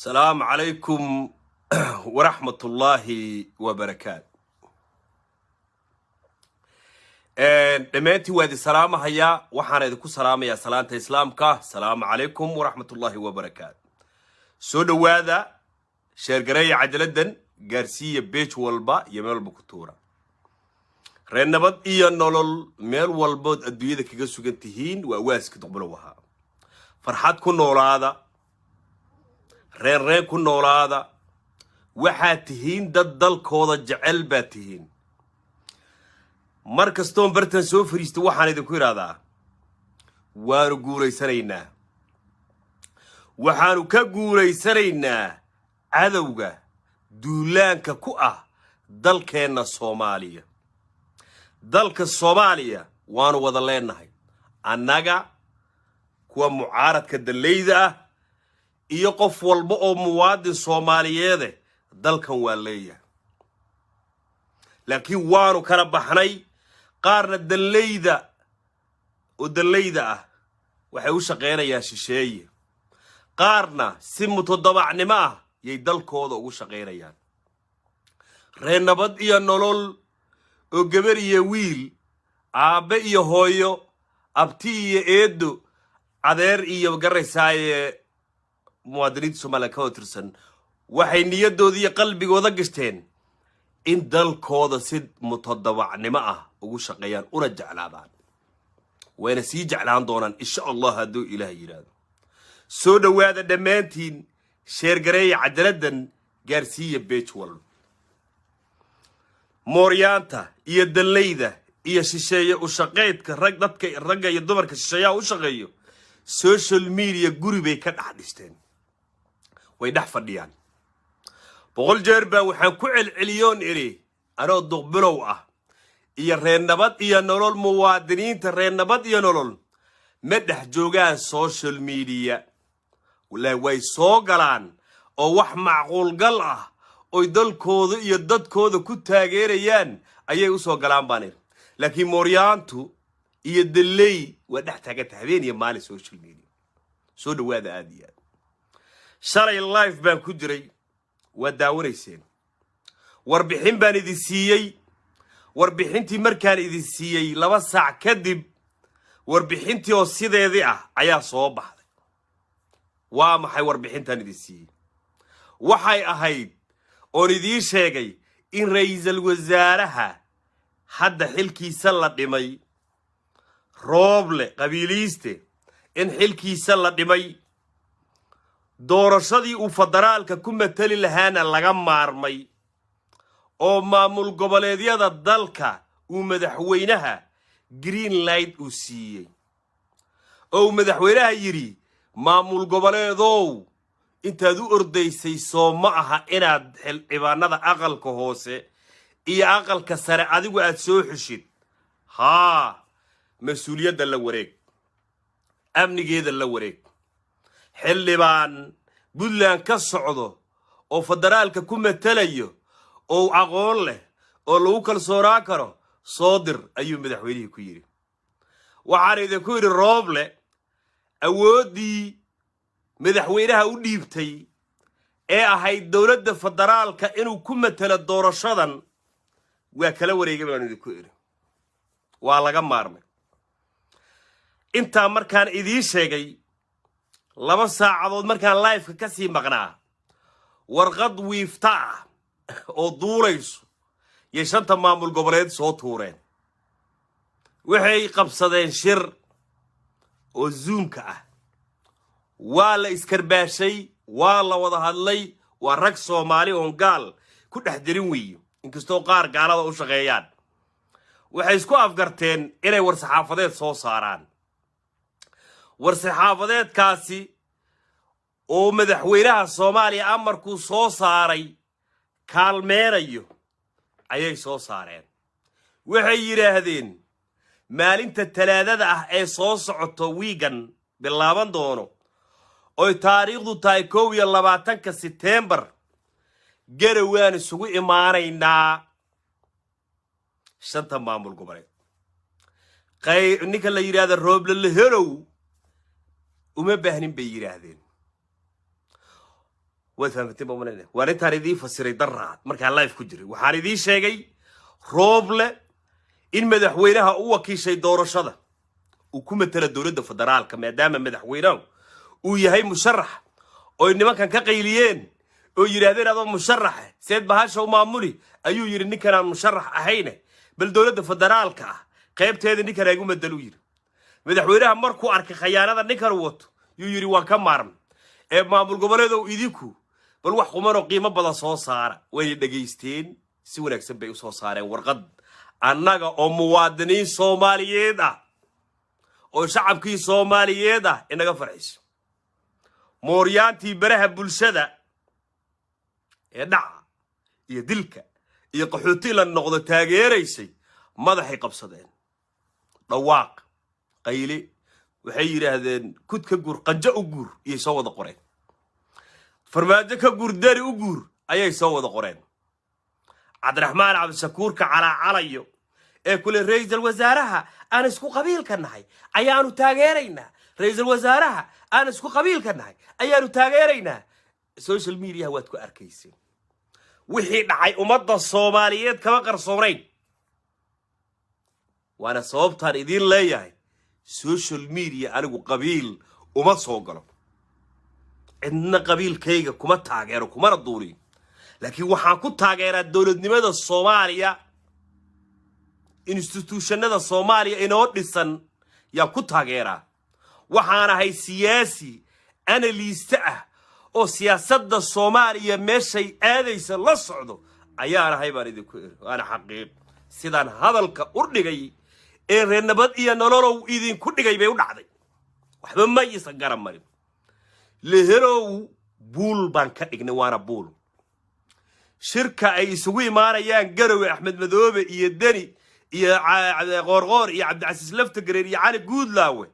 Asalaamu calaykum waraxmatullaahi wabarakaatu. Dhammaantiin waa idin salaamahayaa. Waxaana idinku salaamayaa salaanta Islaamka. Asalaamu calaykum waraxmatullaahi wabarakaatu. Soo dhowaada, share gareeya cadaladan, gaarsiiya page walba iyo meel walba ku tuura. Reer Nabad iyo Nolol, meel walbood adduunyada kaga sugan tihiin, waa waaska Duqbulow ahaa. Farxad ku noolaada, reen reen ku noolaada. Waxaad tihiin dad dalkooda jecel baad tihiin. Mar kastoon bartan soo fariista, waxaan idinku idhahdaa waanu guulaysanaynaa, waxaanu ka guulaysanaynaa cadowga duulaanka ku ah dalkeenna Soomaaliya. Dalka Soomaaliya waanu wada leenahay, annaga, kuwa mucaaradka dallayda ah iyo qof walba oo muwaadin Soomaaliyeede, dalkan waa leeyahay. Laakiin waanu kala baxnay. Qaarna dallayda oo dallayda ah waxay u shaqaynayaan shisheeye, qaarna si mutadabacnimo ah yay dalkooda ugu shaqaynayaan. Reer Nabad iyo Nolol oo gabar iyo wiil, aabbe iyo hooyo, abti iyo eedo, adeer iyo garaysaaye, muwaadiniinta Somaliya ka wada tirsan, waxay niyaddooda iyo qalbigooda gashteen in dalkooda si mutadabacnimo ah ugu shaqeeyaan una jeclaadaan, wayna sii jeclaan doonaan, insha Allah, hadduu Ilaah yidhaahdo. Soo dhowaada dhammaantiin, share gareeya cadaladan, gaarsiiya page walba. Mooryaanta iyo dallayda iyo shisheeye u shaqeydka, rag dadka ragga iyo dumarka shisheeyaha u shaqeeyo, social media guri bay ka dhex dhisteen, way dhex fadhiyaan. 100 jeer baa waxaan ku celceliyoon idhi, anoo Duqbilow ah iyo Reer Nabad iyo Nolol, muwaadiniinta Reer Nabad iyo Nolol ma dhex joogaan social media. Wallaahi, way soo galaan oo wax macquulgal ah oy dalkooda iyo dadkooda ku taageerayaan ayay u soo galaan baan idhi. Laakiin mooryaantu iyo dalley waa dhex taaganta habeen iyo maalin social media. Soo dhawaada aada iyo aad. Shalay live baan ku jiray, waa daawanayseen. Warbixin baan idin siiyey. Warbixintii markaan idin siiyey, 2 saac kadib warbixintii oo sideedii ah ayaa soo baxday. Waa maxay warbixintaan idin siiyey? Waxay ahayd oon idiin sheegay in ra-iisul wasaaraha hadda xilkiisa la dhimay, Rooble qabiiliiste, in xilkiisa la dhimay, doorashadii uu federaalka ku matali lahaana laga maarmay, oo maamul goboleedyada dalka uu madaxweynaha green light uu siiyey, oo uu madaxweynaha yidhi: "Maamul goboleedow, intaad u ordaysay soo ma aha inaad xildhibaanada aqalka hoose iyo aqalka sare adigu aad soo xushid? Haa, mas-uuliyadda la wareeg, amnigeeda la wareeg. Xildhibaan Puntland ka socdo oo federaalka ku matalayo oo aqoon leh oo lagu kalsoonaan karo soo dir," ayuu madaxweynihii ku yidhi. Waxaan idinku yidhi, Rooble awooddii madaxweynaha u dhiibtay ee ahayd dowladda federaalka inuu ku matalo doorashadan waa kala wareegay baan idinku idhi. Waa laga maarmay. Intaa markaan idiin sheegay, 2 saacadood markaan liveka ka sii maqnaa, warqad wiifta ah oo duulayso yay shanta maamul goboleed soo tuureen. Waxay qabsadeen shir oo Zoomka ah. Waa la iskarbaashay, waa la wada hadlay. Waa rag Soomaali oon gaal ku dhex jirin weeyo, inkastoo qaar gaalada u shaqeeyaan. Waxay isku afgarteen inay war-saxaafadeed soo saaraan. War-saxaafadeedkaasi oo madaxweynaha Soomaaliya amarkuu soo saaray kaalmeenayo ayay soo saareen. Waxay yidhaahdeen maalinta Talaadada ah ee soo socoto, wiigan bilaaban doono, oy taariikhdu tahay 21-ka Seteembar, Garawaan isugu imaanaynaa shanta maamul goboleed. Ninka la yidhahda Rooble Lehelow uma baahnin, bay yidhaahdeen. Waad fahamteen baa malaynaya. Waan intaan idiin fasiray daraad markaan live ku jiray. Waxaan idiin sheegay Rooble in madaxweynaha u wakiishay doorashada uu ku matala dowladda federaalka, maadaama madaxweynahu uu yahay musharax, oy nimankan ka qayliyeen oo yidhaahdeen, "Adoo musharaxa seed bahasha u maamuli?" Ayuu yidhi, "Ninkan aan musharax ahayne, bal dowladda federaalka ah qaybteeda ninkan aygu madeluu," yidhi. Madaxweynaha markuu arkay khayaanada ninkan wato, yuu yidhi, "Waan ka maarmay, ee maamul goboleedow, idinku bal wax qumanoo qiimo badan soo saara." Wayna dhegaysteen, si wanaagsan bay usoo saareen warqad. Annaga oo muwaadiniin Soomaaliyeed ah oo shacabkii Soomaaliyeed ah inaga farxiso, mooryaantii baraha bulshada ee dhaca iyo dilka iyo qaxooti la noqdo taageeraysay madaxay qabsadeen, dhawaaq, qayle. Waxay yidhaahdeen, "Kud ka guur, qanjo u guur," iyay soo wada qoreen. "Farmaajo ka guur, Deri u guur," ayay soo wada qoreen. Cabdiraxmaan Cabdishakuurka calaacalayo ee kule, "Ra-iisul wasaaraha aan isku qabiilka nahay ayaanu taageeraynaa, ra-iisul wasaaraha aan isku qabiilka nahay ayaanu taageeraynaa," social mediaha waad ku arkayseen. Wixii dhacay ummadda Soomaaliyeed kama qarsoonayn, waana sababtaan idiin leeyahay social media anigu qabiil uma soo galo, cidna qabiilkayga kuma taageero, kumana duuliyo, laakiin waxaan ku taageeraa dowladnimada Soomaaliya. Institutionada Soomaaliya inoo dhisan yaan ku taageeraa. Waxaan ahay siyaasi analyst ah oo siyaasadda Soomaaliya meeshay aadaysa la socdo ayaan ahay, baan idinku iri. Waana xaqiiq sidaan hadalka u dhigay ee reer Nabad iyo Nololow idinku dhigay bay u dhacday. Waxba ma isan garan marin. Leherow buul baan ka dhignay, waana buul. Shirka ay isugu imaanayaan Garowe Axmed Madoobe iyo Deni iyo Qoorqoor iyo Cabdicasiis Laftagareer iyo Cali Guudlaawe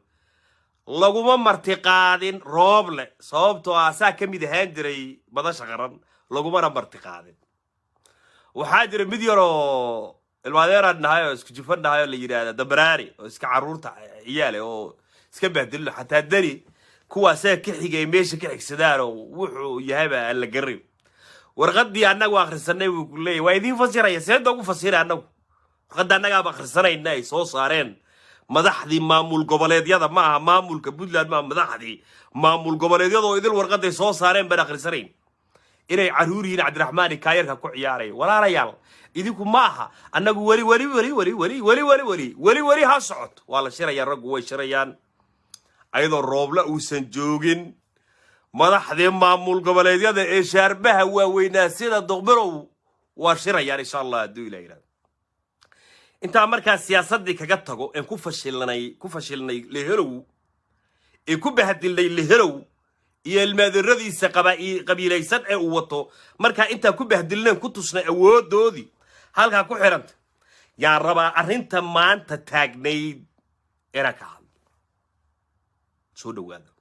laguma martiqaadin Rooble, sababtoo ah saa ka mid ahaan jiray Madasha Qaran, lagumana martiqaadin. Waxaa jira mid yaroo ilmaadeeraan nahay oo isku jifan nahay oo la yidhaahda Dabaraari, oo iska carruurta ciyaale oo iska bahdillo. Xataa Deni kuwaasaa ka xigay, meesha ka xigsadaan oo wuxuu yahayba aan la garin. "Warqaddii annagu akhrisanay," buu ku leeyahy, "waa idiin fasiraya." Seeda ugu fasira? Annagu warqadda annagaaba akhrisanayna ay soo saareen madaxdii maamul goboleedyada. Ma aha maamulka Puntland, maaha, madaxdii maamul goboleedyada oo idil warqaday soo saareen baan akhrisanayn. Inay carruur yihiin Cabdiraxmaan kaayarka ku ciyaaraya. Walaalayaal, idinku ma aha, annagu weli weli weli weli weli weli weli weli weli weli ha socoto. Waa la shirayaa, raggu way shirayaan ayadoo Rooble uusan joogin. Madaxdii maamul goboleedyada ee shaarbaha waaweynaa sida Duqbirow waa shirayaan, insha Allah, hadduu Ilah yidhahdo. Intaa markaa siyaasaddii kaga tago een ku fashilnay Leherow ee ku bahadilnay Leherow iyo ilmaadiradiisa qabiilaysan ee uu wato, markaa intaa ku bahdilneen, ku tusnay awoodoodii halkaa ku xidhanta, yaan rabaa arrinta maanta taagnayd inaan ka hadlo. Soo dhawaada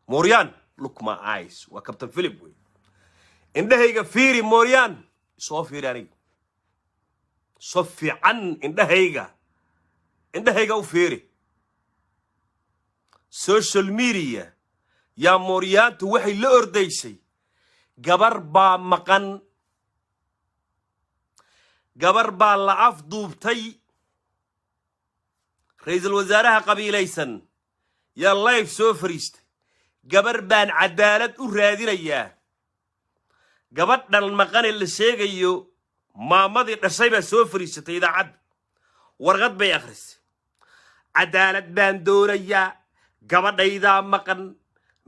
Mooryaan. Look my eyes, waa Captain Philip wey. Indhahayga fiiri Mooryaan, soo fiiri aniga so fiican, indhahayga u fiiri. Social media yaa mooryaantu waxay la ordaysay, gabar baa maqan, gabar baa la afduubtay. Ra-iisul wasaaraha qabiilaysan yaa live soo fariistay, "Gabar baan cadaalad u raadinayaa." Gabadhan maqane la sheegayo, maamadii dhashay baa soo fariisatay idaacadda, warqad bay akhrisay: "Cadaalad baan doonayaa, gabadhaydaa maqan,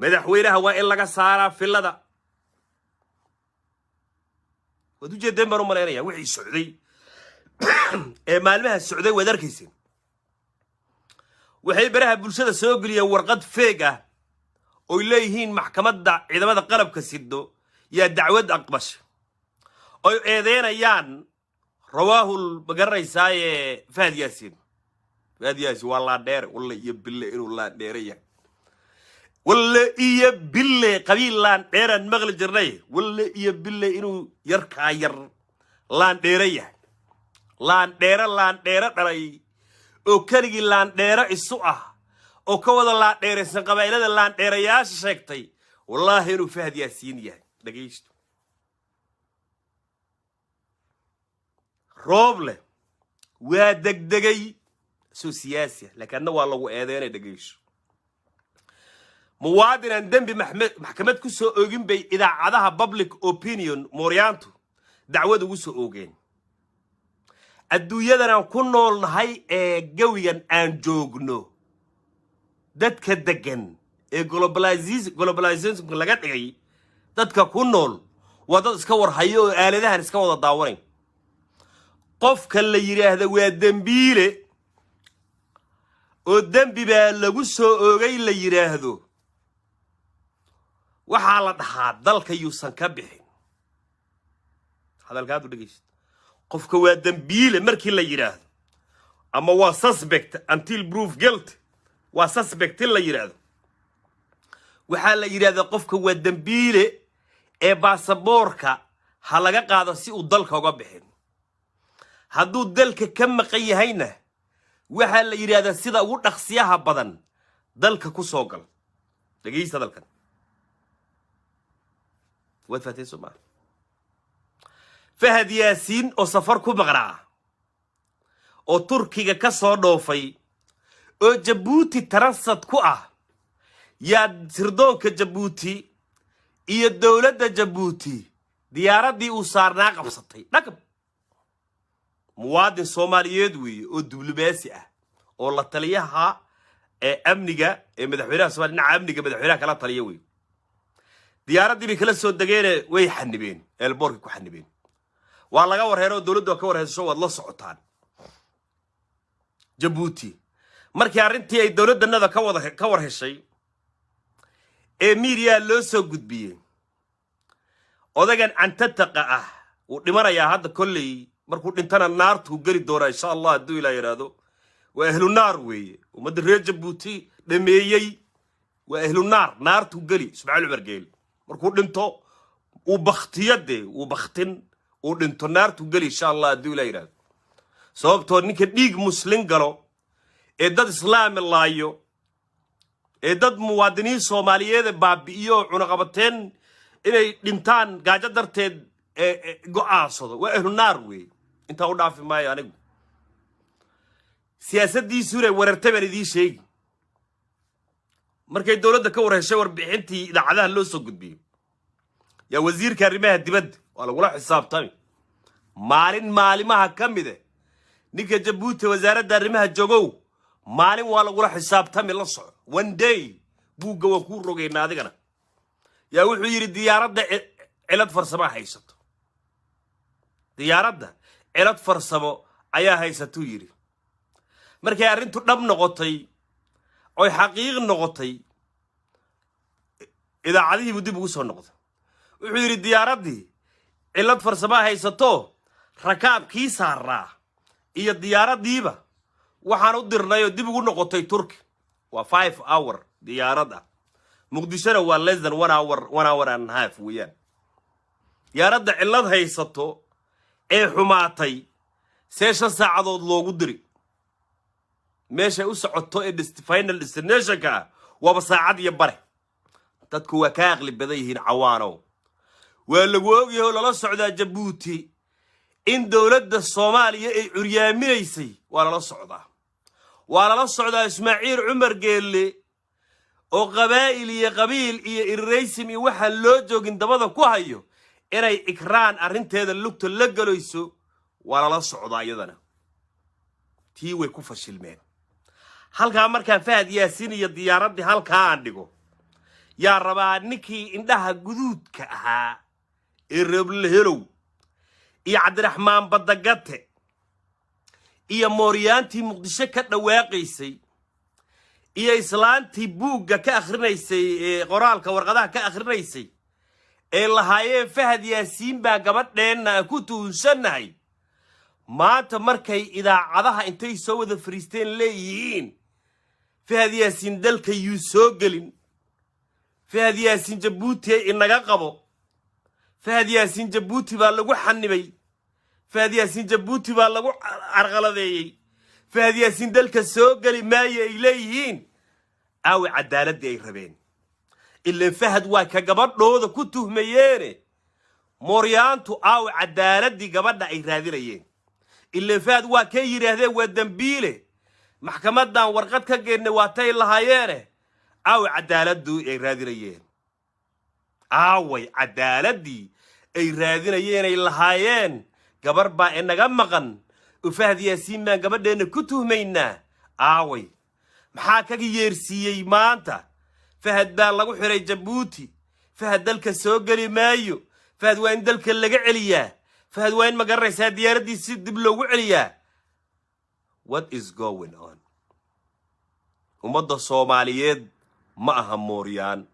madaxweynaha waa in laga saaraa filada." Waad ujeedeen baan u malaynaya wixii socday ee maalmaha socday, waad arkayseen. Waxay baraha bulshada soo geliyeen warqad fake ah oy leeyihiin maxkamadda ciidamada qalabka sido yaa dacwad aqbasha, oy eedeynayaan rawaahul, ma garanaysaaye, Fahad Yaasiin. Fahad Yaasiin waa laandheere, walle iyo bille inuu laandheere yahay, walle iyo bille. Qabiil laandheeraan maqli jirnay, walle iyo bille inuu yarkaa yar laandheere yahay, laandheere laandheere dhalay oo keligii laandheere isu ah oo ka wada laandheeraysan qabaa'ilada laandheerayaasha sheegtay. Wallaahi inuu Fahad Yaasiin yahay. Dhegaysto, Rooble waa degdegay soo siyaasi ah, laakiin adna waa lagu eedeynay. Dhegayso, muwaadin aan dembi maxkamad ku soo oogin bay idaacadaha public opinion mooryaantu dacwad ugu soo oogeen. Adduunyadan aan ku nool nahay ee gawigan aan joogno, dadka degan ee globalization laga dhigay, dadka ku nool waa dad iska warhayo oo aaladahan iska wada daawanay. Qofka la yidhaahda waa dembiile oo dembi baa lagu soo oogay la yidhaahdo, waxaa la dhahaa dalka yuusan ka bixin. Hadalkaadu dhegaysta, qofka waa dembiile markii la yidhaahdo ama waa suspect until proof guilt, waa suspect in la yidhaahdo, waxaa la yidhahdaa qofka waa dembiile ee baasaboorka ha laga qaado si uu dalka uga bixin. Hadduu dalka ka maqan yahayna, waxaa la yidhahdaa sida ugu dhaqsiyaha badan dalka ku soo gal. Dhegaysta hadalkan, waad fahateen, soo maa? Fahad Yaasiin oo safar ku maqnaa oo Turkiga ka soo dhoofay oo Jabuuti transit ku ah, yaa sirdoonka Jabuuti iyo dowladda Jabuuti diyaaraddii uu saarnaa qabsatay dhakab. Muwaadin Soomaaliyeed weeye oo diblomaasi ah oo la taliyaha ee amniga ee madaxweynaha Somalia, dhinaca amniga madaxweynaha kala taliya wey. Diyaaraddii bay kala soo degeene, way xanibeen, airportkay ku xanibeen. Waa laga warheero, dowladdu waa ka warheyso, waad la socotaan. Jabuuti markii arrintii ay dowladdanada ka wada ka war heshay ee miidiyaa loo soo gudbiyey, odagan cantataqa ah wuu dhimanayaa hadda kolley. Markuu dhintana naartuu geli doonaa, insha Allah, hadduu Ilaa yidhaahdo. Waa ahlu naar weeye, ummadda reer Jabuuti dhameeyey, waa ahlu naar, naartuu geli. Ismaaciil Cumar Geel markuu dhinto, uu baktiyo dee, uu baktin, uu dhinto, naartuu geli, insha Allah, hadduu Ilaa yidhaahdo. Sababtoo ninka dhiig muslin galo ee dad islaami laayo ee dad muwaadiniin Soomaaliyeed baabi'iyo oo cunaqabateen inay dhintaan gaajo darteed go'aansado, waa ahlu naar weeye. Intaa u dhaafi maayo anigu. Siyaasaddiisuna warartay baan idiin sheegi. Markay dowladda ka war heshay warbixintii idaacadaha loo soo gudbiyey, yaa wasiirka arrimaha dibadda waa lagula xisaabtami maalin maalimaha ka mid eh. Ninka Jabuuti wasaaradda arrimaha joogow, maalin waa lagula xisaabtami, la soco. One day buugga waan kuu rogaynaa adigana. Yaa wuxuu yidhi diyaaradda cilad farsamo haysato, diyaaradda cilad farsamo ayaa haysatuu yidhi. Markay arrintu dhab noqotay oy xaqiiq noqotay, idaacadihiibuu dib ugu soo noqday. Wuxuu yidhi diyaaraddii cillad farsamaa haysato, rakaabkii saaraa iyo diyaaraddiiba waxaan u dirnay oo dib ugu noqotay Turki. Waa 5 hour diyaarad ah, Muqdishona waa less than one hour, one hour and half weeyaan. Diyaaradda cillad haysato ee xumaatay see 5 saacadood loogu diri? Meeshay u socoto ee final destinationka ah waaba saacad iyo bare. Dadku waa ka aqli badan yihiin, cawaanow. Waa lagu ogyahay oo lala socdaa Jabuuti in dowladda Soomaaliya ay curyaaminaysay. Waa lala socdaa, waa lala socdaa. Ismaaciil Cumar Geelle oo qabaa'il iyo qabiil iyo irraysim iyo waxaan loo joogin dabada ku hayo inay Ikraan arrinteeda lugta la gelayso, waa lala socdaa iyadana. Tii way ku fashilmeen. Halkaa markaan Fahad Yaasiin iyo diyaaraddii halkaa aan dhigo, yaa rabaa ninkii indhaha guduudka ahaa ee Reeblehelow iyo Cabdiraxmaan Badagate iyo mooryaantii Muqdisho ka dhawaaqaysay iyo islaantii buugga ka akhrinaysay ee qoraalka warqadaha ka akhrinaysay ee lahaayeen Fahad Yaasiin baa gabadheenna aan ku tuhunsannahay, maanta markay idaacadaha intay soo wada fariisteen leeyihiin Fahad Yaasiin dalka yuu soo gelin, Fahad Yaasiin Jabuuti inaga qabo, Fahad Yaasiin Jabuuti baa lagu xanibay, Fahad Yaasiin Jabuuti baa lagu carqaladeeyey, Fahad Yaasiin dalka soo geli maayo ay leeyihiin, aawi cadaaladdii ay rabeen? Ileen Fahad waa ka gabadhooda ku tuhmayeene. Mooryaantu aaw cadaaladii gabadha ay raadinayeen? Ileen Fahad waa kay yidhaahdeen waa dembiile, maxkamadan warqad ka geennay waatay lahaayeene. Aaw cadaaladii ay raadinayeen? Aaway cadaaladii ay raadinayeenay lahaayeen gabar baa inaga maqan oo Fahad Yaasiin baan gabadheenna ku tuhmaynaa? Aaway? Maxaa kaga yeersiiyey maanta? Fahad baa lagu xiray Jabuuti, Fahad dalka soo geli maayo, Fahad waa in dalka laga celiyaa, Fahad waa in, ma garanaysaa, diyaaraddii si dib loogu celiyaa. What is going on? Ummadda Soomaaliyeed ma aha mooryaan.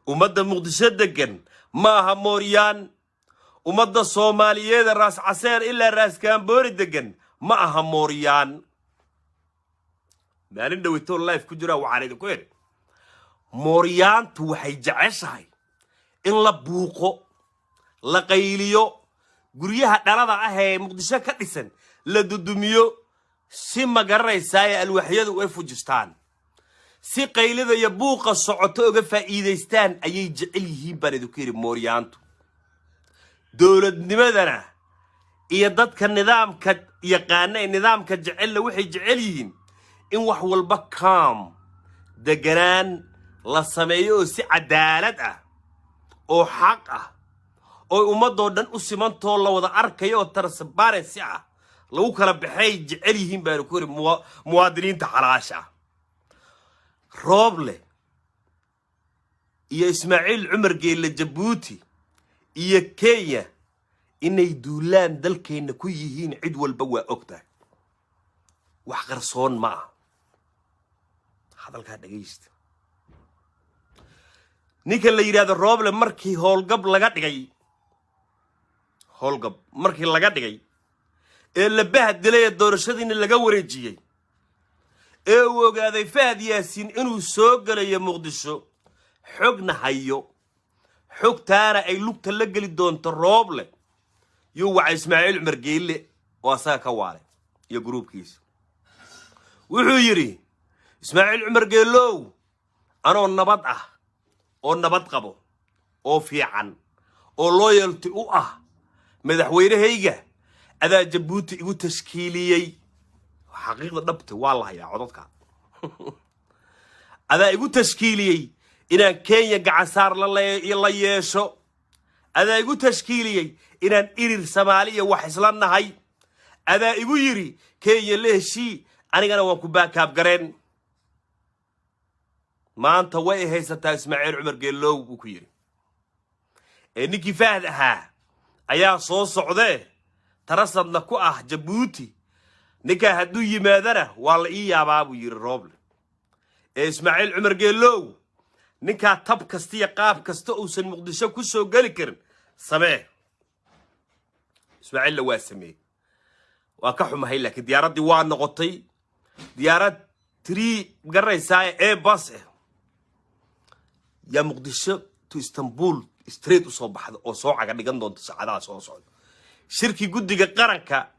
Ummadda Muqdisho degan ma aha mooryaan. Ummadda Soomaaliyeed Raas Caseer ilaa Raas Kaamboori degan ma aha mooryaan. Maalin dhoweytoo live ku jiraa waxaan idinku idhi, mooryaantu waxay jeceshahay in la buuqo, la qayliyo, guryaha dhalada ah ee Muqdisho ka dhisan la dudumiyo, si, ma garanaysaa, ee alwaaxyadu ay fujistaan, si qaylida iyo buuqa socoto uga faa'iidaystaan ayay jecel yihiin baan idinku yidhi. Mooryaantu dowladnimadana iyo dadka nidaamka yaqaana ee nidaamka jecella waxay jecel yihiin in wax walba calm, deganaan la sameeyo oo si cadaalad ah oo xaq ah oo ummadoo dhan u simantoo la wada arkayo oo transparency ah lagu kala baxay jecel yihiin baanu ku yidhi muwaadiniinta xalaasha ah. Rooble iyo Ismaaciil Cumar Geelle Jabuuti iyo Kenya inay duulaan dalkeenna ku yihiin cid walba waa og tahay, wax qarsoon ma ah. Hadalkaa dhegaysta. Ninka la yidhahdo Rooble markii howlgab laga dhigay, howlgab markii laga dhigay ee la bahdilay ee doorashadiina laga wareejiyey ee uu ogaaday Fahad Yaasiin inuu soo gelayo Muqdisho, xogna hayo, xogtaana ay lugta la geli doonto Rooble, yuu wacay Ismaaciil Cumar Geelle oo asaga ka waalay iyo gruubkiisa. Wuxuu yidhi: "Ismaaciil Cumar Geelow, anoo nabad ah oo nabad qabo oo fiican oo loyalty u ah madaxweynahayga, adaa Jabuuti igu tashkiiliyey." Xaqiiqda dhabta waa la hayaa codadka. "Adaa igu tashkiiliyey inaan Kenya gacansaar la yeesho. Adaa igu tashkiiliyey inaan Irir Soomaaliya wax isla nahay. Adaa igu yidhi Kenya la heshii, anigana waan ku backup gareen. Maanta way haysataa, Ismaaciil Cumar Geelow," buu ku yidhi, "ee ninkii Fahd ahaa ayaa soo socdee, tarasadna ku ah Jabuuti. Ninkaa hadduu yimaadana waa la ii yaabaa," buu yidhi Rooble. "Ee Ismaaciil Cumar Geelow, ninkaa tab kasta iyo qaab kasta uusan Muqdisho ku soo geli karin samee." Ismaaciilla waa sameeyey. Waa ka xumahay, laakiin diyaaraddii waa noqotay diyaarad trii, garanaysaa, ee bas ah yaa Muqdisho to Istanbul straight usoo baxda oo soo caga dhigan doonto saacadaha soo socda. Shirkii guddiga qaranka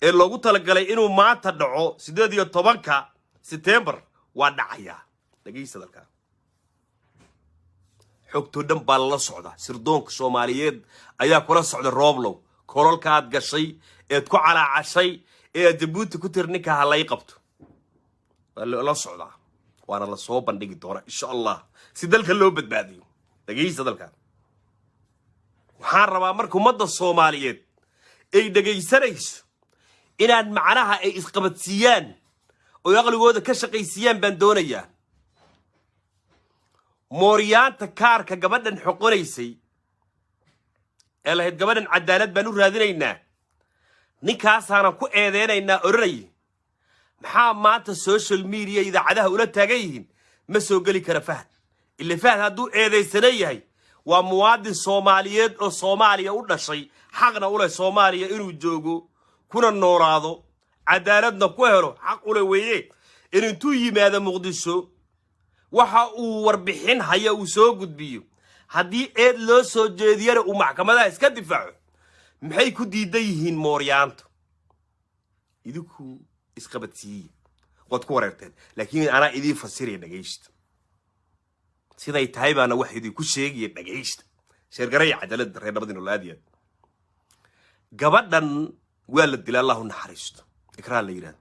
ee loogu talagalay inuu maanta dhaco 18-ka Setembar waa dhacayaa. Dhegeysta dalka, xogtoo dhan baa lala socda. Sirdoonka Soomaaliyeed ayaa kula socda. Rooblow, kololka aad gashay eed ku calaacashay ee aad Jabuuti ku tiri ninka ha lay qabto waa lala socdaa, waana la soo bandhigi doonaa insha Allah si dalka loo badbaadiyo. Dhegeysta dalka, waxaan rabaa marka ummadda Soomaaliyeed ay dhegaysanayso inaan macnaha ay isqabadsiiyaan oy aqligooda ka shaqaysiiyaan baan doonayaa. Mooryaanta kaarka gabadhan xoqonaysay ee lahayd gabadhan cadaalad baan u raadinaynaa, ninkaasaanan ku eedeynaynaa odhanayay, maxaa maanta social media, idaacadaha ula taagan yihiin ma soo geli kara Fahad? Ila Fahad hadduu eedaysana yahay, waa muwaadin Soomaaliyeed oo Soomaaliya u dhashay, xaqna u leh Soomaaliya inuu joogo kuna noolaado, cadaaladna ku helo xaq u leh weeye. In intuu yimaado Muqdisho waxa uu warbixin haya uu soo gudbiyo, haddii eed loo soo jeediyana uu maxkamadaha iska difaaco, maxay ku diidan yihiin mooryaantu? Idinku isqabadsiiye, waad ku wareerteen, laakiin anaa idiin fasiraya. Dhegaysta. Siday tahay baana wax idinku sheegaya. Dhagaysta, share garaya cadaaladda reer nabadii nolol. Gabadhan waa la dilay, Allahu naxariisto. Ikraan la yidhahdo,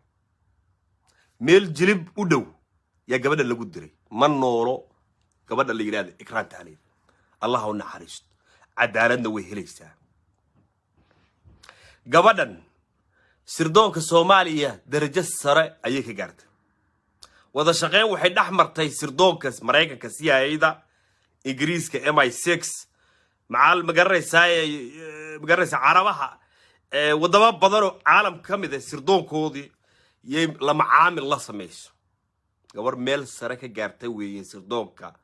meel Jilib u dhow yaa gabadha lagu dilay. Ma noolo gabadha la yidhahdo Ikraan Tahliil, Allah u naxariisto. Cadaaladna way helaysaa gabadhan. Sirdoonka Soomaaliya darajo sare ayay ka gaartay. Wada shaqeyn waxay dhex martay sirdoonka Maraykanka, CIA-da, Ingiriiska, MI6, macaal magaranaysaa, magaranaysaa, Carabaha, wadamo badan oo caalam ka mid ah sirdoonkoodii yay la macaamil la samayso. Gabar meel sare ka gaarta weeye sirdoonka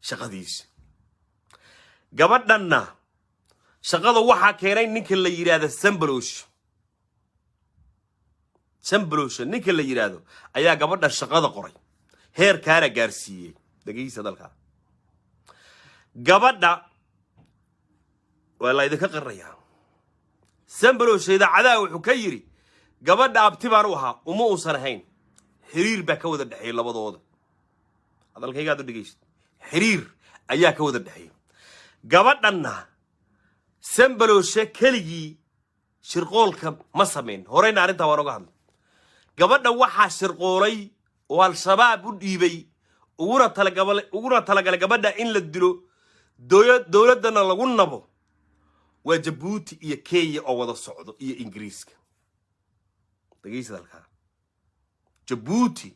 shaqadiisa. Gabadhanna shaqada waxaa keenay ninka la yidhaahdo Sambalosh. Sambalosh ninka la yidhaahdo ayaa gabadha shaqada qoray, heerkaana gaarsiiyey. Dhegeysa, dalkaa gabadha waa la idinka qarinayaa. Sambalosh idaacadaha wuxuu ka yidhi gabadha abti baan u ahaa. Uma uusan ahayn, xiriir baa ka wada dhexeeyey labadooda. Hadalkaygaad u dhegeysid, xiriir ayaa ka wada dhexeeyey. Gabadhanna Sambalooshe keligii shirqoolka ma samayn. Horeyna arrintaa waan oga hadlay. Gabadha waxaa shirqoolay oo Al-Shabaab u dhiibay, uguna talagalay gabadha in la dilo, dowladdana lagu nabo, waa Jabuuti iyo Kenya oo wada socdo iyo Ingiriiska. Dhegeysa dalkaa, Jabuuti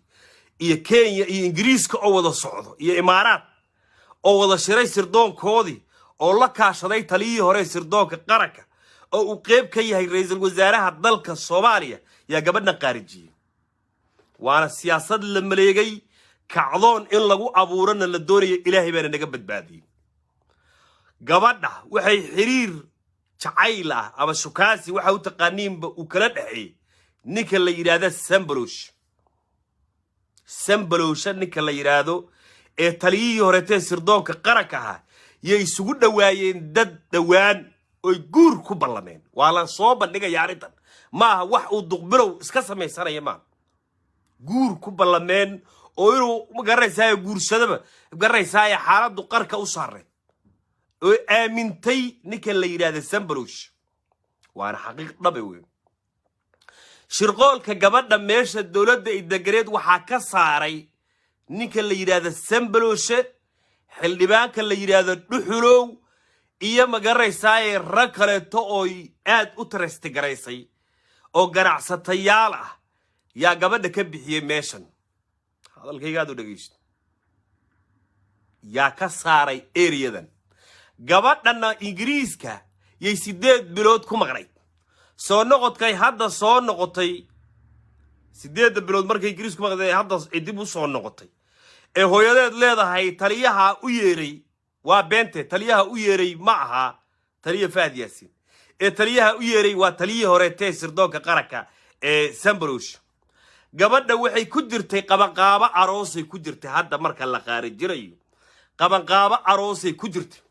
iyo Kenya iyo Ingiriiska oo wada socdo iyo Imaaraad oo wada shiray sirdoonkoodii oo la kaashaday taliyihii hore sirdoonka qaranka oo uu qeyb ka yahay ra-iisul wasaaraha dalka Soomaaliya yaa gabadhan qaarijiyey. Waana siyaasad la maleegay, kacdoon in lagu abuurana la doonaya. Ilaahay baana naga badbaadiyey. Gabadha waxay xiriir jacayl ah ama shukaasi waxa u taqaaniinba uu kala dhexeeyey ninka la yidhaahda Sambalosh. Sambalowsha ninka la yidhaahdo ee taliyihii horeetee sirdoonka qaranka ahaa yay isugu dhowaayeen dad dhowaan oy guur ku ballameen. Waa la soo bandhigaya arrintan, maaha wax uu Duqbilow iska samaysanaya maaha. Guur ku ballameen oo inuu magaranaysaay guursadaba, magaranaysaay, xaaladdu qarka u saareed oo aamintay ninka la yidhaahda Sambalosh. Waana xaqiiq dhabe weyn. Shirqoolka gabadha meesha dowladda idegareed waxaa ka saaray ninka la yidhaahda Sambaloshe, xildhibaanka la yidhaahdo Dhuxulow iyo magaranaysaay rag kaleeto ooy aad u trust garaysay oo ganacsatayaal ah yaa gabadha ka bixiyey meeshan. Hadalkayga aad u dhegaysto, yaa ka saaray eriyadan. Gabadhanna Ingiriiska yay 8 bilood ku maqnayd. Soo noqodkay hadda soo noqotay, 8-da bilood markay Ingiriis ku maqnayd, hadda dib u soo noqotay ee hooyadeed leedahay taliyaha u yeeray. Waa beente, taliyaha u yeeray ma aha taliya Fahad Yaasiin. Ee taliyaha u yeeray waa taliyihii horeetee sirdoonka qaranka ee Sambalosh. Gabadha waxay ku jirtay qabanqaabo aroosay ku jirtay. Hadda marka la qaarijirayo, qabanqaabo aroosay ku jirtay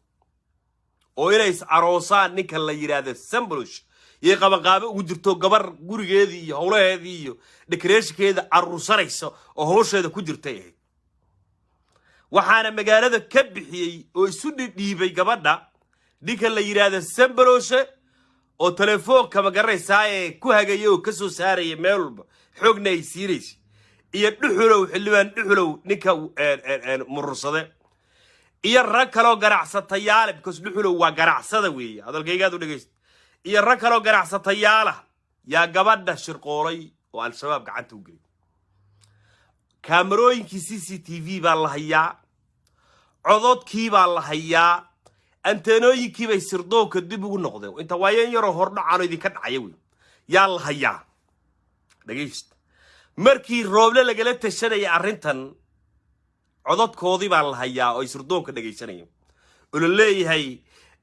oo inay is aroosaan ninka la yidhaahdo Sambalosh yay qabanqaabo ugu jirto. Gabar gurigeedii iyo howlaheedii iyo decorationkeeda aruursanaysa oo howsheeda ku jirtay ahayd. Waxaana magaalada ka bixiyey oo isu dhidhiibay gabadha ninka la yidhaahdo Sambaloshe oo telefoonka magaranaysaa ee ku hagaya oo ka soo saaraya meel walba, xoogna ay siinaysa, iyo Dhuxulow, xildhibaan Dhuxulow, ninka Murursade, iyo rag kaloo ganacsatayaale, because Dhuxulow waa ganacsada weeye. Hadalkaygaad u dhegaysta. Iyo rag kaloo ganacsatayaala yaa gabadha shirqoolay oo Al-Shabaab gacanta u geliyay. Kaamarooyinkii CCTV baa la hayaa, cododkii baa la hayaa, anteenooyinkii bay sirdoonka dib ugu noqdeen. Inta waayeen yaroo hordhacaano idinka dhacaya wey yaa la hayaa. Dhegaysta, markii Rooble lagala tashanaya arrintan, cododkoodii baa la hayaa oo ay sirdoonka dhegaysanayeen oo la leeyahay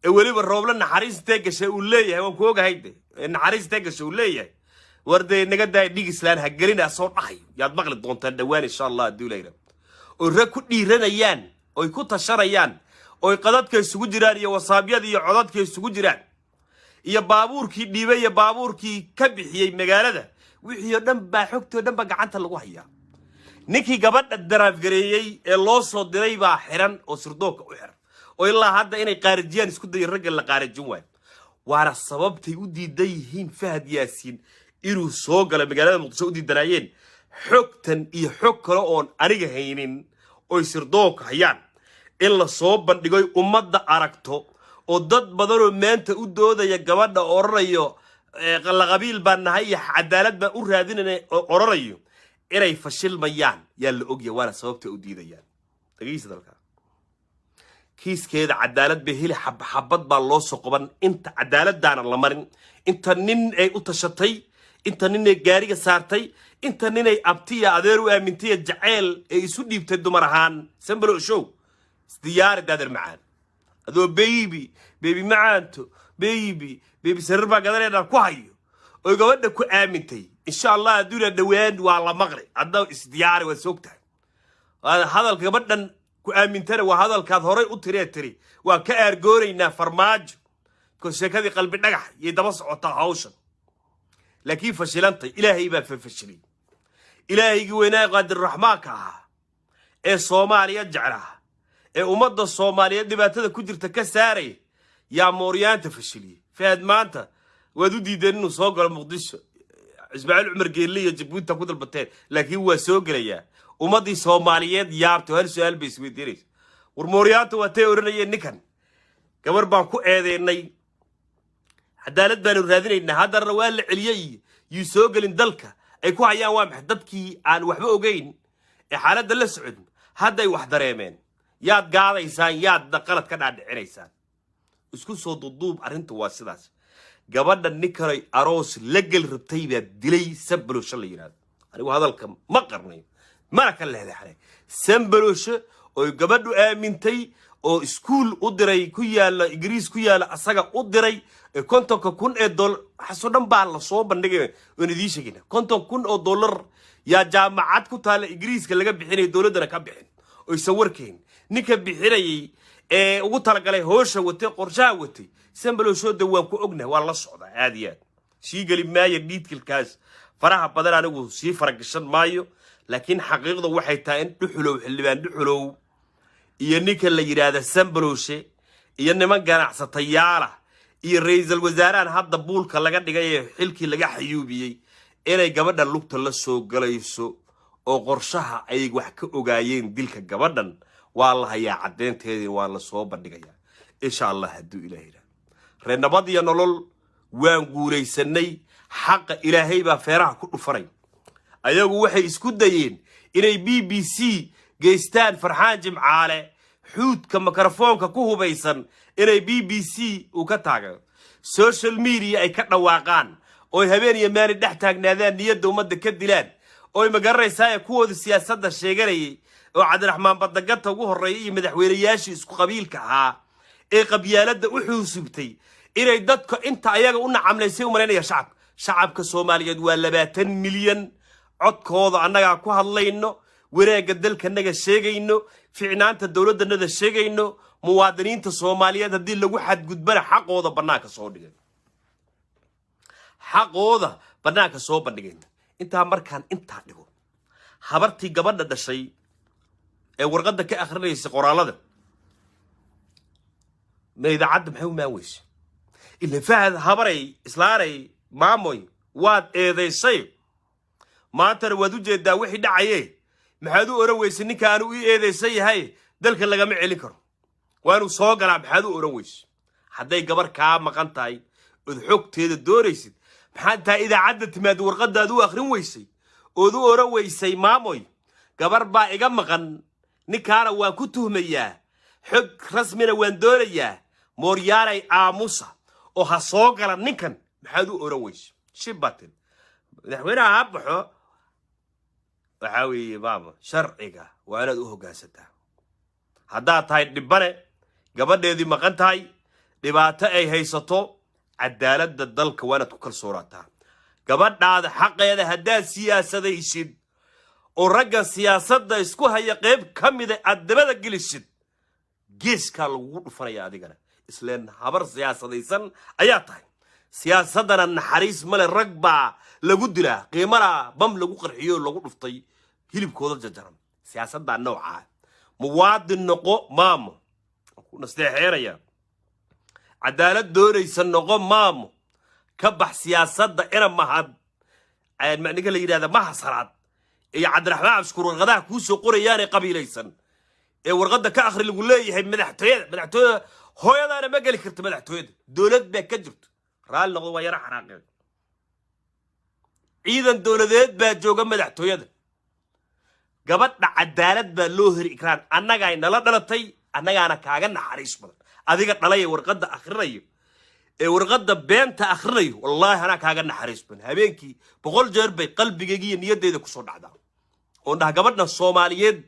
weliba Rooble naxariistee gashay uu leeyahay, waan ku ogahay de, naxariistee gashay uu leeyahay, war dee naga daaya, dhig islaan ha gelina soo dhahayo. Yaad maqli doontaan dhowaan, insha Allah, hadduu la yidhahdo, oo rag ku dhiiranayaan oy ku tashanayaan oy qadadka isugu jiraan iyo wasaabyada iyo codadka isugu jiraan iyo baabuurkii dhiibay iyo baabuurkii ka bixiyey magaalada, wixii oo dhan baa, xogtii oo dhan baa gacanta lagu hayaa. Ninkii gabadha daraafgareeyey ee loo soo diray baa xiran oo sirdoonka u xiran, oo ilaa hadda inay qaarijiyaan isku dayo, ragga la qaarijin waayo. Waana sababtay u diidan yihiin Fahad Yaasiin inuu soo galo magaalada Muqdisho, u diidanaayeen xogtan iyo xog kale oon aniga haynin oy sirdoonka hayaan in la soo bandhigoy ummadda aragto, oo dad badanoo maanta u doodaya gabadha odhanayo la qabiil baan nahay iyo cadaalad baan u raadinana oo odhanayo inay fashilmayaan yaa la ogya. Waana sababta u diidayaan. Dhegeysa, dalka kiiskeeda cadaalad bay heli, xabad baa loo soo qaban. Inta cadaaladaana la marin, inta nin ay u tashatay, inta nin ay gaariga saartay, inta ninay abtiya adeer u aamintay, jaceyl ay isu dhiibtay dumar ahaan. Sambalo show, isdiyaari daader macaan, adoo "Baby, baby, macaanto, baby, baby, sarir baa gadanayna" ku hayo oy gabadha ku aamintay. Insha Allah adduuna dhowaan waa la maqli. Hadda isdiyaari, waad soogtahay. Hadalka gabadhan ku aamintana waa hadalkaad horay u tiree tiri "Waan ka aargoonaynaa Farmaajo", because sheekadii Qalbi Dhagax yay daba socotaa hawshan, laakiin fashilantay. Ilaahay baa fafashilay. Ilaahaygii weynaa, qaadirraxmaanka ahaa ee Soomaaliya jeclaa, ee ummadda Soomaaliyeed dhibaatada ku jirta ka saaraya, yaa mooryaanta fashiliyey. Fahad maanta waad u diideen inuu soo galo Muqdisho, Ismaaciil Cumar Geelle iyo Jabuuti ku dalbateen, laakiin waa soo gelayaa. Ummaddii Soomaaliyeed yaabto, hal su-aal bay isweydiinaysa: war mooryaanta waa tay odhanayeen ninkan gabar baan ku eedeynay, cadaalad baanu raadinaynaa, haddana waa la celiyey iyo yuu soo gelin dalka ay ku hayaan, waa maxay? Dadkii aan waxba ogeyn ee xaaladda la socon hadday wax dareemeen. Yaad gaadaysaan? Yaad qalad ka dhaadhicinaysaan? Isku soo duuduub, arrintu waa sidaas. Gabadha ninkanay aroos la geli rabtay baa dilay, Sambalosho la yidhahdo. Anigu hadalka ma qarnayo mana ka leexleexnay. Sambalosho oy gabadhu aamintay oo iskuul u diray ku yaala Ingiriis ku yaala, asaga u diray ee 50,000 ee dollar, waxaasoo dhan baa la soo bandhigay oon idiin sheegayna. $50,000 yaa jaamacad ku taalla Ingiriiska laga bixinaya, dowladdana ka bixin oysan warkayn. Ninka bixinayay ee ugu talagalay, hoosha watay, qorshaha watay, Sambaloshoda waan ku ognahay, waa la socdaa aad iyo aad. Sii geli maayo dhiidkilkaas faraha badan, anigu sii faragashan maayo, laakiin xaqiiqda waxay tahay in Dhuxulow, xildhibaan Dhuxulow iyo ninka la yidhaahda Sambaloshe iyo niman ganacsatayaala iyo ra-iisul wasaarahan hadda buulka laga dhigay ee xilkii laga xayuubiyey inay gabadha lugta la soo galayso oo qorshaha ay wax ka ogaayeen. Dilka gabadhan waa la hayaa, caddeynteedii waa la soo bandhigayaa insha Allah hadduu Ilaah yidhahdo. Reer Nabad iyo Nolol, waan guulaysanay. Xaqa Ilaahay baa feeraha ku dhufanay. Ayagu waxay isku dayeen inay BBC geystaan Farxaan Jimcaale, xuudka mikrofoonka ku hubaysan, inay BBC uu ka taagan social media ay ka dhawaaqaan, oy habeen iyo maalin dhex taagnaadaan, niyadda ummadda ka dilaan, oy magaranaysaa kuwooda siyaasadda sheeganayay oo Cabdiraxmaan Badagata ugu horreeyay iyo madaxweynayaashii isku qabiilka ahaa ee qabyaaladda u xuusubtay, inay dadka inta ayaga u nacamlaysay u malaynaya. Shacabka Soomaaliyeed waa 20 milyan. Codkooda annagaa ku hadlayno, wanaagga dalkanaga sheegayno, ficnaanta dowladdanada sheegayno. Muwaadiniinta Soomaaliyeed haddii lagu xadgudbana xaqooda bannaanka soo dhigay, xaqooda bannaanka soo bandhigayna. Intaa markaan intaa dhigo, habartii gabadha dhashay ee warqadda ka akhrinaysa qoraallada ma idaacadda maxay u maan weyse? Ila Fahad, habaray, islaanay, maamoy, waad eedaysay, maantana waad u jeedaa wixii dhacaye. Maxaad u oran weysay ninkaanu ii eedaysan yahay, dalka lagama celin karo, waa inuu soo galaa? Maxaad u oran weyse? Hadday gabar kaa maqan tahay ood xogteeda doonaysid, maxaa intaa idaacadda timaad warqadaad u akhrin weysay ood u oran weysay, "Maamoy, gabar baa iga maqan, ninkaana waan ku tuhmayaa, xog rasmina waan doonayaa, mooryaanay aamusa oo ha soo gala ninkan"? Maxaad u oran weyse? Shibatin madaxweynaha ha baxo. Waxaa weeye, maama, sharciga waa inaad u hoggaansataa. Haddaad tahay dhibane gabadheedii maqan tahay, dhibaato ay haysato, cadaaladda dalka waa inaad ku kalsoonaataa. Gabadhaada xaqeeda haddaad siyaasadaysid oo ragga siyaasadda isku haya qayb ka mida aad dabada gelisid, geeskaa lagugu dhufanaya adigana. Isleen habar siyaasadaysan ayaa tahay, siyaasaddana naxariis male. Rag baa lagu dilaa, qiimana bam lagu qarxiyo, lagu dhuftay. Hilibkooda jarjaran siyaasaddaa noocaa. Muwaadin noqo, maamo, ku nasteexeenaya. Cadaalad doonaysa noqo, maamo. Ka bax siyaasadda. Ina Mahad, ninka la yidhahda Maha Salaad iyo Cabdiraxmaan Cabshukuur warqadaha kuu soo qorayaanee qabiilaysan ee warqadda ka akhri lagu leeyahay madaxtooyada, madaxtooyada hooyadaana ma geli karto. Madaxtooyada dowlad baa ka jirto. Raalli noqdo, waa yaro xanaaqeen. Ciidan dowladeed baa jooga madaxtooyada. Gabadha cadaalad baa loo heri. Ikraan annagaa nala dhalatay, annagaana kaaga naxariis badan. Adiga dhalaya warqadda akhrinayo ee warqadda beenta akhrinayo, wallaahi anaa kaaga naxariis badan. Habeenkii 100 jeer bay qalbigayga iyo niyadeyda kusoo dhacdaa oon dhaha gabadhan Soomaaliyeed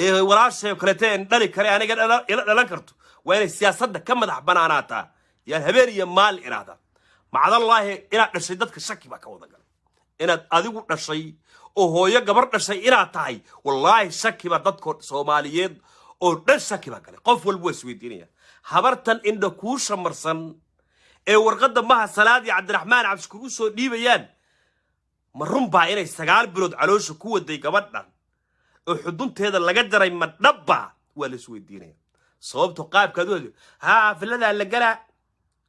ee walaashay oo kaleete en dhali kare, aniga ila dhalan karto, waa inay siyaasadda ka madax banaanaataa. Yaan habeen iyo maalin idhaahdaa. Macdallaahi inaad dhashay dadka shaki baa ka wada galay. Inaad adigu dhashay oo hooyo gabar dhashay inaad tahay, wallaahi shaki baa dadko Soomaaliyeed oo dhan shaki baa galay. Qof walba waa isweydiinaya habartan indha kuu shamarsan ee warqadda Maha Salaad iyo Cabdiraxmaan Cabdishakuur u soo dhiibayaan, ma runbaa inay 9 bilood caloosha ku waday gabadhan oo xudunteeda laga jaray? Ma dhabba? Waa la isweydiinaya. Sababto qaabkaad u hadli, haa, filadaa la galaa,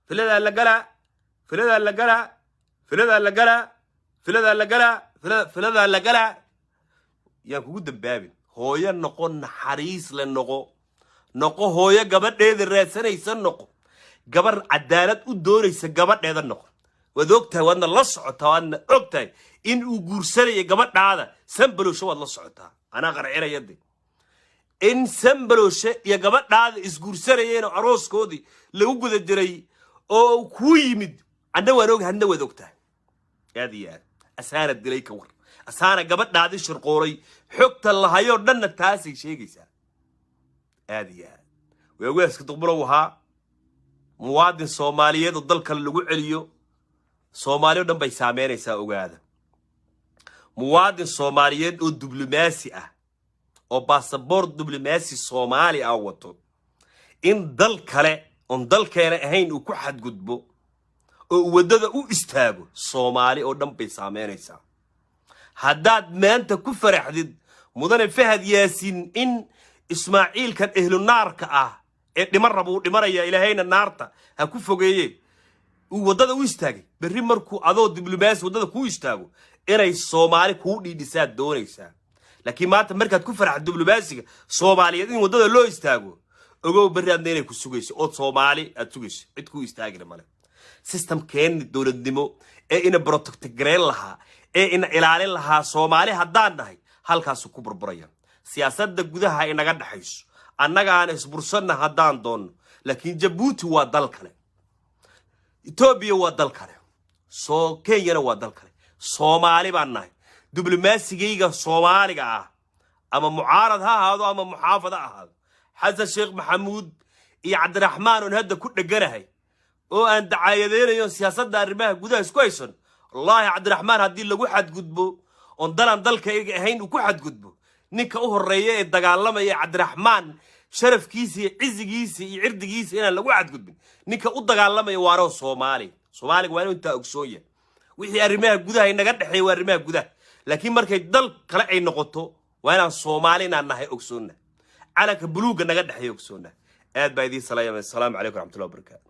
filadaa la galaa, filadaa la galaa, filadaa la galaa, filadaa la galaa, filadaa la galaa. Yaan kugu dambaabin. Hooyo noqo, naxariis le noqo. Noqo hooyo gabadheeda raadsanaysa, noqo gabar cadaalad u doonaysa gabadheeda noqo. Waad ogtahay, waadna la socotaa, waadna ogtahay in uu guursanaya gabadhaada Sambalowshe. Waad la socotaa, anaa qarcinaya de in Sambalowshe iyo gabadhaada isguursanayeen oo arooskoodii lagu guda jiray oo kuu yimid. Anna waan og, hadna waad ogtahay. Aad iyo aad asaana dilay ka war, asaana gabadhaadii shirqoolay. Xogta lahayoo dhanna taasay sheegaysaa. Aad iyo aad waawaaska duqbulow ahaa muwaadin Soomaaliyeed oo dalka lagu celiyo, Soomaali o dhan bay saameynaysaa, ogaada. Muwaadin Soomaaliyeed oo diblomaasi ah oo baasaboor diblomaasi Soomaali ah wato in dal kale oon dalkeena ahayn uu ku xadgudbo oo uu waddada u istaago, Soomaali oo dhan bay saameynaysaa. Haddaad maanta ku faraxdid, mudane Fahad Yaasiin, in Ismaaciilkan ehlu naarka ah ee dhiman raba uu dhimanaya, Ilaahayna naarta ha ku fogeeye, uu waddada u istaagay, berri markuu adoo diblomaasi waddada kuu istaago, inay Soomaali kuu dhiidhisaad doonaysaa. Laakiin maanta markaad ku faraxdo diblomaasiga Soomaaliyeed in waddada loo istaago, ogow berri adna inay ku sugayso ood Soomaali aad sugayso. Cid kuu istaagina male. Systemkeenni dowladnimo ee ina protect gareyn lahaa ee ina ilaalin lahaa Soomaali haddaan nahay, halkaasuu ku burburaya. Siyaasadda gudaha inaga dhexayso, annagaan isbursanna haddaan doonno, laakiin Jabuuti waa dal kale, Etoobiya waa dal kale, soo Kenyana waa dal kale. Soomaali baan nahay. Diblomaasigayga Soomaaliga ah, ama mucaarad ha ahaado ama muxaafad ha ahaado, Xasan Sheekh Maxamuud iyo Cabdiraxmaan oon hadda ku dheganahay oo aan dacaayadeynayo siyaasadda arrimaha gudaha isku haysan, wallaahi Cabdiraxmaan haddii lagu xadgudbo oon dalaan dalkayga ahayn uu ku xadgudbo, ninka u horreeya ee dagaalamaya Cabdiraxmaan sharafkiisa iyo cizigiisa iyo cirdigiisa inaan lagu xadgudbin ninka u dagaalamaya waanoo Soomaali. Soomaaliga waa inuu intaa ogsoon yahay. Wixii arrimaha gudaha inaga dhexeeya waa arrimaha gudaha, laakiin markay dal kale ay noqoto, waa inaan Soomaali inaan nahay ogsoonna, calanka buluugga naga dhexeeya ogsoonna. Aad baa idiin salaamay. Asalaamu calaykum raxmatullahi wabarakaatu.